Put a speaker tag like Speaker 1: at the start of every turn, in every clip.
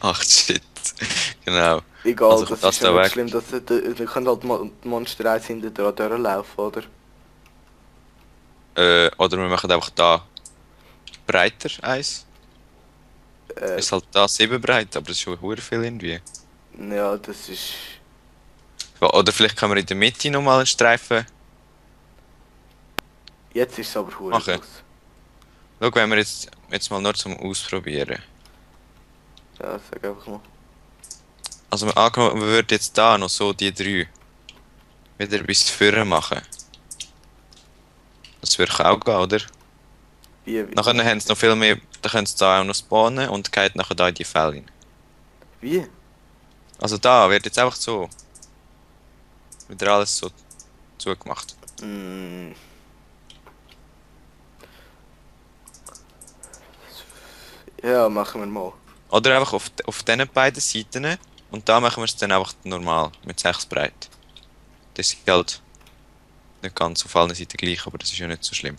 Speaker 1: Ach shit. Genau.
Speaker 2: Egal,
Speaker 1: Also kommt
Speaker 2: das ist
Speaker 1: das
Speaker 2: ja
Speaker 1: da
Speaker 2: nicht
Speaker 1: weg.
Speaker 2: schlimm, da können halt die Monster eins hinter dran durchlaufen, oder?
Speaker 1: Oder wir machen einfach da breiter eins.
Speaker 2: Äh,
Speaker 1: Ist halt da 7 breit, aber das ist schon hure viel irgendwie.
Speaker 2: ja, das ist...
Speaker 1: Oder vielleicht können wir in der Mitte nochmal einen Streifen
Speaker 2: Jetzt ist es aber hure
Speaker 1: machen.
Speaker 2: groß.
Speaker 1: Schau, wenn wir jetzt mal nur zum Ausprobieren.
Speaker 2: Ja, sag einfach mal.
Speaker 1: Also angenommen, wir würden jetzt da noch so die 3 wieder bis vorne machen. Das würde auch gehen, oder? Nachher
Speaker 2: Wie?
Speaker 1: haben sie noch viel mehr, dann können sie da auch noch spawnen und geht nachher da in die Fälle rein.
Speaker 2: Wie?
Speaker 1: Also da wird jetzt einfach so wieder alles so zugemacht.
Speaker 2: Mm, ja, machen wir mal.
Speaker 1: Oder einfach auf diesen beiden Seiten und da machen wir es dann einfach normal, mit 6 breit. Das ist halt nicht ganz auf allen Seiten gleich, aber das ist ja nicht so schlimm.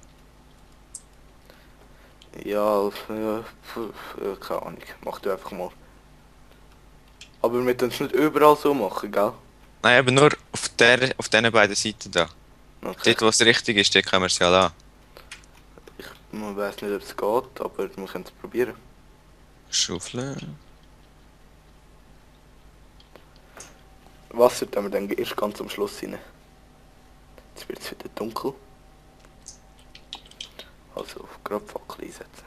Speaker 2: Ja, keine Ahnung. Mach du einfach mal. Aber wir können es nicht überall so machen, gell?
Speaker 1: Nein, eben nur auf diesen beiden Seiten da.
Speaker 2: Okay.
Speaker 1: Dort, wo es richtig ist, dort können wir es ja lassen.
Speaker 2: Man weiß nicht, ob es geht, aber wir können es probieren.
Speaker 1: Schaufeln.
Speaker 2: Wasser tun wir dann erst ganz am Schluss rein. Jetzt wird es wieder dunkel. Also gerade Fackel einsetzen.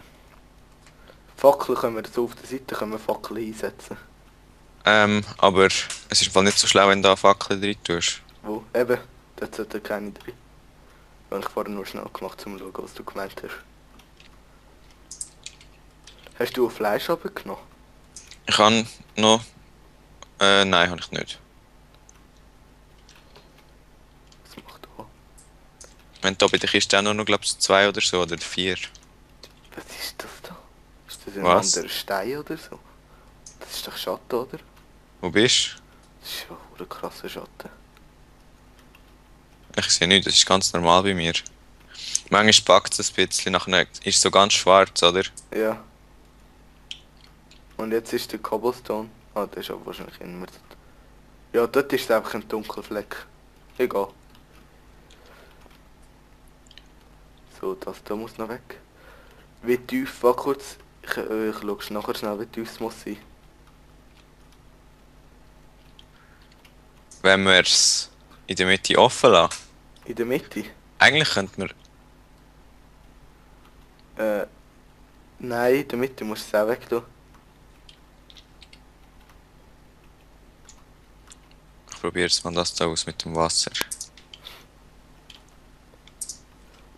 Speaker 2: Fackel können wir so auf der Seite können wir Fackel einsetzen.
Speaker 1: Aber es ist im Fall nicht so schlau, wenn du da Fackeln drin tust.
Speaker 2: Wo? Eben, dort sollte keine drin. Habe ich vorher nur schnell gemacht, um zu schauen, was du gemeint hast. Hast du Fleisch abgenommen?
Speaker 1: Ich kann noch. Nein, habe ich nicht.
Speaker 2: Was macht du?
Speaker 1: Wenn da bei der Kiste auch nur noch, glaube ich, 2 oder so, oder 4.
Speaker 2: Was ist das da? Ist das ein
Speaker 1: Was?
Speaker 2: anderer Stein oder so? Das ist doch Schatten, oder?
Speaker 1: Wo bist
Speaker 2: Das ist ja ein krasser Schatten.
Speaker 1: du? Ich sehe nichts, das ist ganz normal bei mir. Manchmal packt es ein bisschen, nachher ist es so ganz schwarz, oder?
Speaker 2: Ja. Und jetzt ist der Cobblestone. Ah, der ist aber wahrscheinlich immer so. Ja, dort ist es einfach ein dunkler Fleck. Egal. So, das da muss noch weg. Wie tief, war kurz. Ich schaue nachher schnell, wie tief es muss sein.
Speaker 1: Wenn wir es in der Mitte offen lassen.
Speaker 2: In der Mitte?
Speaker 1: Eigentlich könnte man.
Speaker 2: Nein, in der Mitte musst du es auch weg tun.
Speaker 1: Ich probiere es mal das da aus mit dem Wasser.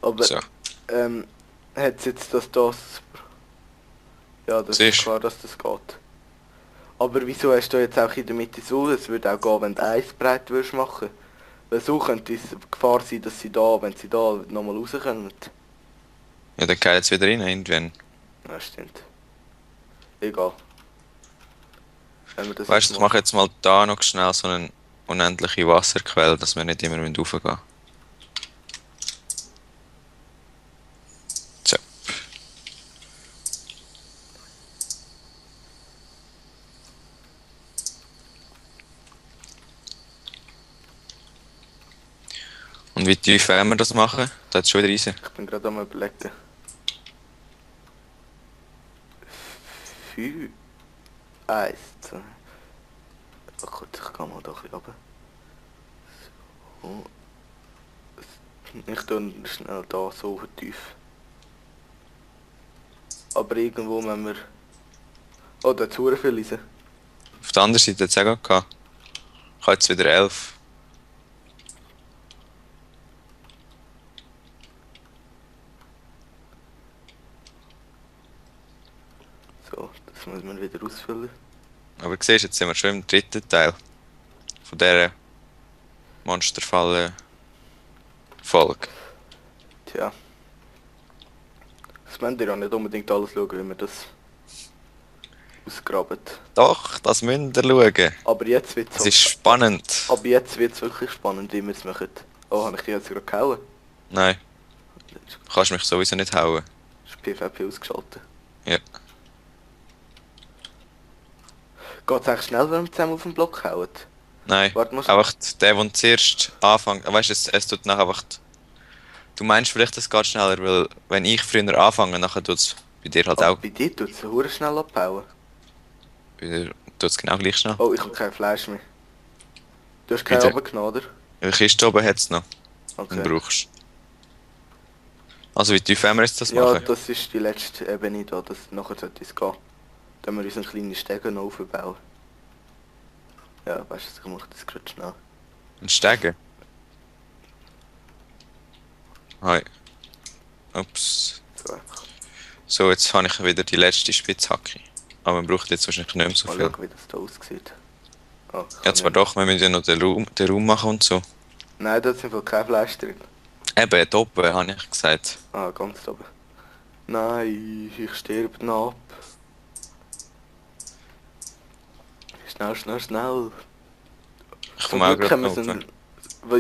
Speaker 2: Aber,
Speaker 1: So.
Speaker 2: hat jetzt das... Ja, das ist
Speaker 1: Siehst du?
Speaker 2: klar, dass das geht. Aber wieso hast du jetzt auch in der Mitte so? Es würde auch gehen, wenn du eins breit würdest machen. Weil so könnte es Gefahr sein, dass sie da, wenn sie da nochmal rauskommen.
Speaker 1: Ja, dann geht es wieder rein irgendwann.
Speaker 2: Ja, stimmt. Egal. Wenn wir das
Speaker 1: Weißt du,
Speaker 2: jetzt
Speaker 1: ich mache jetzt mal da noch schnell so eine unendliche Wasserquelle, dass wir nicht immer raufgehen müssen. So. Und wie tief wollen wir das machen? Da hat schon wieder rein.
Speaker 2: Ich bin gerade am überlegen. 5, 1, 2. Ach gut, ich kann mal da ein bisschen runter. So. Ich tue schnell da so tief. Aber irgendwo müssen wir... Oh, da hat es viel rein.
Speaker 1: Auf der anderen Seite hat es auch gerade gehabt. Ich habe jetzt wieder 11.
Speaker 2: So, das muss man wieder ausfüllen.
Speaker 1: Aber siehst du, jetzt sind wir schon im dritten Teil von dieser Monsterfalle-Folge.
Speaker 2: Tja. Das müsst ihr ja nicht unbedingt alles schauen, wie wir das ausgraben.
Speaker 1: Doch, das müsst ihr schauen.
Speaker 2: Aber jetzt wird's
Speaker 1: Es ist spannend.
Speaker 2: Aber jetzt wird's wirklich spannend, wie wir es machen. Oh, habe ich dich jetzt gerade gehauen?
Speaker 1: Nein, du kannst mich sowieso nicht hauen.
Speaker 2: Ist PvP ausgeschaltet.
Speaker 1: Ja.
Speaker 2: Geht's eigentlich schnell, wenn wir zusammen auf den Block hauen?
Speaker 1: Nein,
Speaker 2: Warte mal.
Speaker 1: einfach der zuerst anfängt. Weißt du, es tut nachher einfach. Du meinst vielleicht, es geht schneller, weil wenn ich früher anfange, nachher tut es bei dir halt
Speaker 2: Aber
Speaker 1: auch.
Speaker 2: bei dir tut es hure schnell abbauen.
Speaker 1: Wieder tut es genau gleich schnell.
Speaker 2: Oh, ich habe kein Fleisch mehr. Du hast keinen
Speaker 1: Wieder.
Speaker 2: runtergenommen, oder?
Speaker 1: In der Kiste oben hat es noch. Den
Speaker 2: Okay.
Speaker 1: brauchst du. Also wie tief wollen wir jetzt das
Speaker 2: Ja,
Speaker 1: machen?
Speaker 2: das ist die letzte Ebene da, das, nachher sollte es gehen. Dann wir uns einen kleinen Stegen noch aufbauen. Ja, weißt du, ich mache das gerade schnell.
Speaker 1: Ein Steigen? Hi. Ups.
Speaker 2: So einfach.
Speaker 1: So, jetzt habe ich wieder die letzte Spitzhacke. Aber man braucht jetzt wahrscheinlich nicht mehr so
Speaker 2: Mal
Speaker 1: viel.
Speaker 2: schauen, wie das da aussieht. Ah, ich
Speaker 1: Ja,
Speaker 2: kann
Speaker 1: zwar
Speaker 2: nicht-
Speaker 1: doch, wir müssen ja noch den Raum machen und so.
Speaker 2: Nein, da ist einfach kein Fleisch drin.
Speaker 1: Eben, da oben, habe ich gesagt.
Speaker 2: Ah, ganz da oben. Nein, ich sterbe noch ab. Schnell, schnell, schnell.
Speaker 1: Ich
Speaker 2: Zum
Speaker 1: komme auch
Speaker 2: Glück
Speaker 1: gerade
Speaker 2: haben wir
Speaker 1: noch
Speaker 2: so
Speaker 1: oben.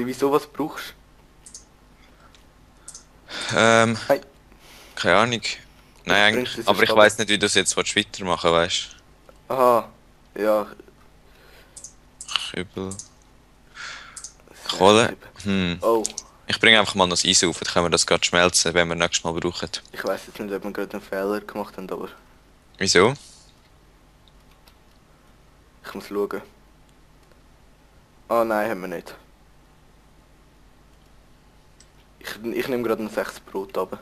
Speaker 2: ein... Wieso, was brauchst
Speaker 1: Ähm,
Speaker 2: Hey.
Speaker 1: keine Ahnung. Nein,
Speaker 2: bring's
Speaker 1: eigentlich.
Speaker 2: uns
Speaker 1: Aber ich
Speaker 2: jetzt
Speaker 1: weiss nicht, wie du es jetzt weitermachen willst, weißt
Speaker 2: du? Aha, ja.
Speaker 1: du? Kübel.
Speaker 2: sehr
Speaker 1: Kohle.
Speaker 2: lieb. Oh,
Speaker 1: Ich bringe einfach mal noch das Eis auf, dann können wir das gerade schmelzen, wenn wir nächstes Mal brauchen.
Speaker 2: ich weiß jetzt nicht, ob wir gerade einen Fehler gemacht haben, aber
Speaker 1: Wieso?
Speaker 2: ich muss schauen. Ah, nein, haben wir nicht. Ich nehme gerade ein 6 Brot ab.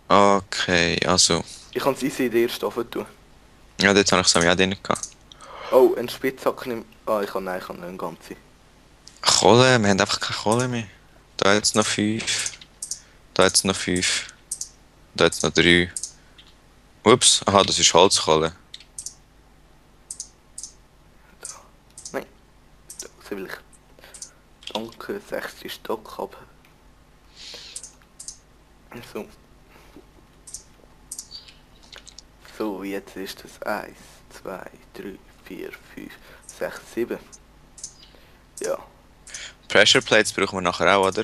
Speaker 1: Okay, also.
Speaker 2: Ich kann es easy in den ersten Ofen tun.
Speaker 1: Ja, dort habe ich es auch drin gehabt.
Speaker 2: Oh, ein Spitzhack nimm... Ah, nein, ich kann nicht einen ganzen.
Speaker 1: Kohle, wir haben einfach keine Kohle mehr. Da jetzt noch 5. Da jetzt noch 5. Da jetzt noch 3. Ups, aha, das ist Holzkohle.
Speaker 2: Nein, so will ich. Danke, 6. Stock ab. So. So, jetzt ist es 1, 2, 3, 4, 5, 6, 7. Ja.
Speaker 1: Pressure Plates brauchen wir nachher auch, oder?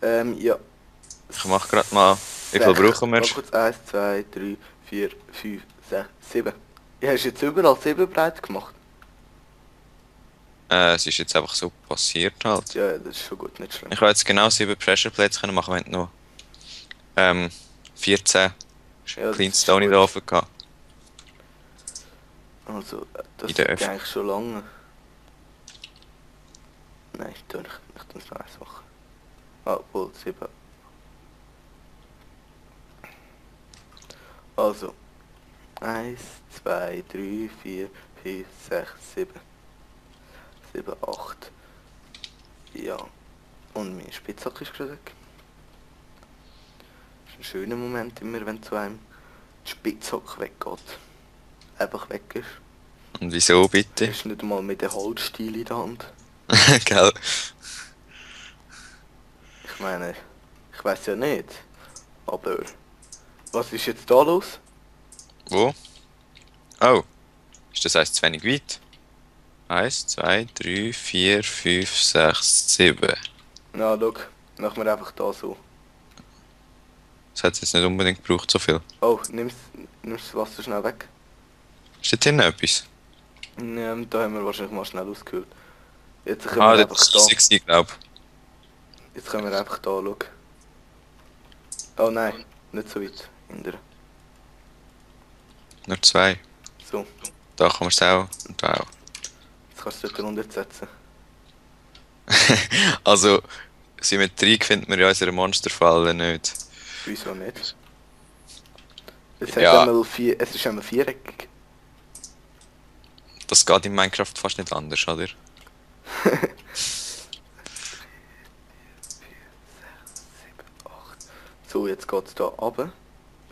Speaker 2: Ja.
Speaker 1: Ich mach grad mal. Wie viel brauchen wir?
Speaker 2: Warte kurz, 1, 2, 3, 4, 5, 6, 7. Ja, hast du jetzt überall 7 breit gemacht?
Speaker 1: Es ist jetzt einfach so passiert halt.
Speaker 2: Ja, das ist schon gut, nicht schlimm.
Speaker 1: Ich will jetzt genau 7 Pressure Plates können machen, wenn du noch 14
Speaker 2: Ja, das
Speaker 1: Clean
Speaker 2: ist
Speaker 1: Stone in
Speaker 2: gut.
Speaker 1: der Ofen gehabt.
Speaker 2: Also, das
Speaker 1: In der
Speaker 2: ist
Speaker 1: Öffnung.
Speaker 2: eigentlich schon lange. Nein, ich tue es noch eins machen. Ah, wohl 7. Also, 1, 2, 3, 4, 5, 6, 7. 7, 8. Ja. Und meine Spitzhacke ist gerade weg. Das ist ein schöner Moment immer, wenn zu einem die Spitzhacke weggeht. Einfach weg ist.
Speaker 1: Und wieso
Speaker 2: Du
Speaker 1: bitte?
Speaker 2: hast nicht einmal mit der Holzstiel in der Hand.
Speaker 1: Gell?
Speaker 2: Ich meine, ich weiß ja nicht. Aber was ist jetzt da los?
Speaker 1: Wo? Oh. Ist das eins zu wenig weit? 1, 2, 3, 4, 5, 6, 7.
Speaker 2: Na, schau, machen wir einfach da so.
Speaker 1: Das hat jetzt nicht unbedingt gebraucht, so viel.
Speaker 2: Oh, nimmst das Wasser schnell weg.
Speaker 1: Ist da drinnen etwas?
Speaker 2: Ja, da haben wir wahrscheinlich mal schnell ausgekühlt. Jetzt können
Speaker 1: Ah,
Speaker 2: wir
Speaker 1: das
Speaker 2: einfach
Speaker 1: ist
Speaker 2: da.
Speaker 1: Easy, glaube
Speaker 2: Jetzt können wir einfach da schauen. Oh nein, nicht so weit. Hinter.
Speaker 1: ich. Nur 2.
Speaker 2: So,
Speaker 1: Da kann man es auch und da auch.
Speaker 2: jetzt kannst du dort runtersetzen.
Speaker 1: Also, Symmetrie findet man ja in unserer Monsterfalle nicht.
Speaker 2: Wieso nicht? Es,
Speaker 1: Ja.
Speaker 2: es ist einmal viereckig.
Speaker 1: Das geht in Minecraft fast nicht anders, oder?
Speaker 2: So, jetzt geht es da runter.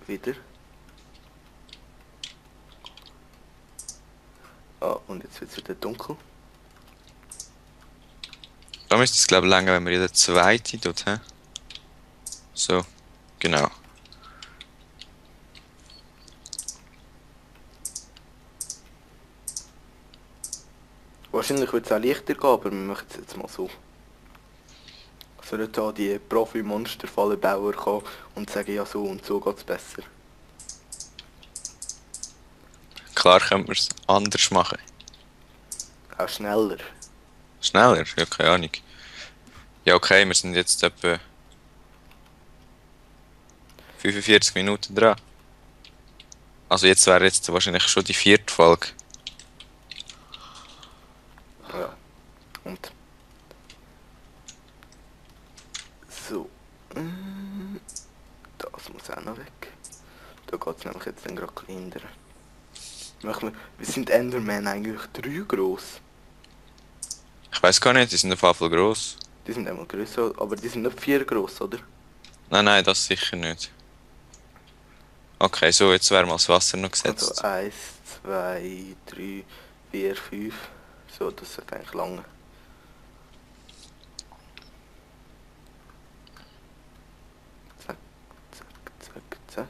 Speaker 2: Wieder. Ah, und jetzt wird es wieder dunkel.
Speaker 1: Da müsste es, glaube ich, länger, wenn man jeder zweite tut, hä? So, genau.
Speaker 2: Wahrscheinlich wird es auch leichter gehen, aber wir machen es jetzt mal so. Sollen da die Profi-Monsterfallenbauer kommen und sagen, ja so und so geht es besser.
Speaker 1: klar könnte man es anders machen.
Speaker 2: Auch schneller.
Speaker 1: Schneller? Ja, keine Ahnung. Ja, okay, wir sind jetzt etwa 45 Minuten dran. Also jetzt wäre jetzt wahrscheinlich schon die 4. Folge.
Speaker 2: Ja. Und. So. Das muss auch noch weg. Da geht es nämlich jetzt dann gerade hinter. Wie sind Endermen eigentlich 3 gross?
Speaker 1: Ich weiß gar nicht, die sind auf jeden Fall gross.
Speaker 2: Die sind einmal grösser, aber die sind nicht 4 gross, oder?
Speaker 1: Nein, das sicher nicht. Okay, so, jetzt wäre mal das Wasser noch
Speaker 2: Also
Speaker 1: gesetzt.
Speaker 2: 1, 2, 3, 4, 5. So, das sollte eigentlich lange. Zack, zack, zack, zack.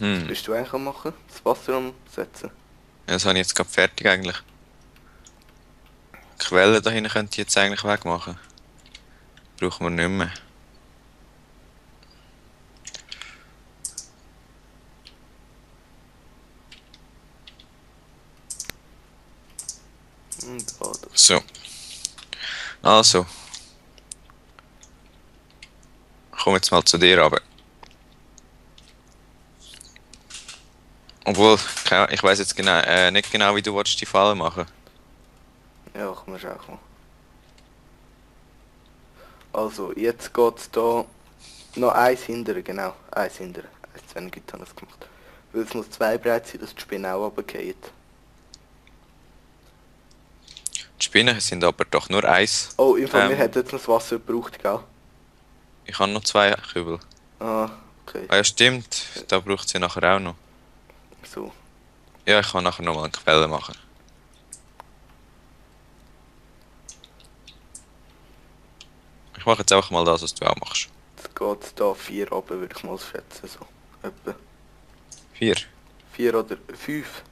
Speaker 2: Was bist du eigentlich am machen? Das Wasser umsetzen?
Speaker 1: Ja, das habe ich jetzt gerade fertig eigentlich. Die Quelle da hinten könnte ich jetzt eigentlich wegmachen. Brauchen wir nicht mehr.
Speaker 2: Und da, das.
Speaker 1: So. Also. Ich komme jetzt mal zu dir runter. Obwohl, ich weiß jetzt nicht genau, wie du willst, die Falle machen.
Speaker 2: Ja, kann man auch mal. Also, jetzt geht es da noch eins hinter, genau. Eins hinter. Eins zu wenig habe ich es gemacht. Weil es muss 2 breit sein, dass die Spinne auch runterfällt.
Speaker 1: Die Spinnen sind aber doch nur eins.
Speaker 2: Oh, im Fall, wir hätten jetzt noch das Wasser gebraucht, gell?
Speaker 1: Ich habe noch 2 Kübel.
Speaker 2: Ah, okay.
Speaker 1: Ah ja, stimmt. Da braucht sie nachher auch noch.
Speaker 2: So.
Speaker 1: Ja, ich kann nachher nochmal eine Quelle machen. Ich mache jetzt einfach mal das, was du auch machst.
Speaker 2: Jetzt geht es da 4 runter, würde ich mal schätzen. So. Etwa
Speaker 1: 4.
Speaker 2: 4 oder 5.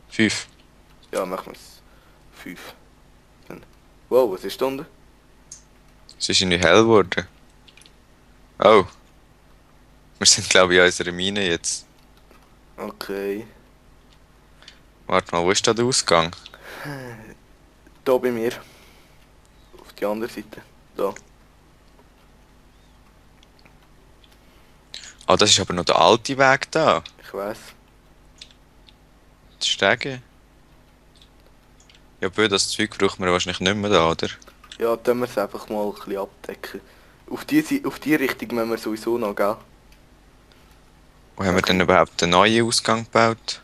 Speaker 1: 5.
Speaker 2: Ja, machen wir es. 5. Wow, was ist da unten?
Speaker 1: Es ist irgendwie hell geworden. Oh. Wir sind, glaube ich, in unserer Mine jetzt.
Speaker 2: Okay.
Speaker 1: Warte mal, wo ist da der Ausgang?
Speaker 2: Da bei mir. Auf die andere Seite. Da.
Speaker 1: Ah, das ist aber noch der alte Weg da.
Speaker 2: Ich weiß.
Speaker 1: Die Stege. Ja, bö, das Zeug braucht man wahrscheinlich nicht mehr da, oder?
Speaker 2: Ja, tun wir es einfach mal ein bisschen abdecken. Auf die Richtung müssen wir sowieso noch, gell?
Speaker 1: Wo haben wir denn überhaupt den neuen Ausgang gebaut?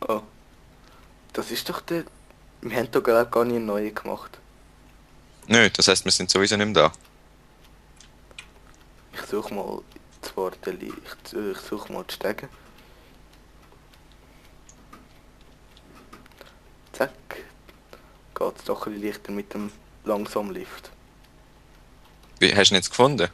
Speaker 2: Oh. Das ist doch der... Wir haben doch glaub, gar nie einen neuen gemacht.
Speaker 1: Nö, das heisst, wir sind sowieso nicht mehr da.
Speaker 2: Ich suche mal zwar den ich suche mal die Stege. Zack. Geht's doch ein bisschen leichter mit dem langsamen Lift.
Speaker 1: Wie, hast du ihn jetzt gefunden?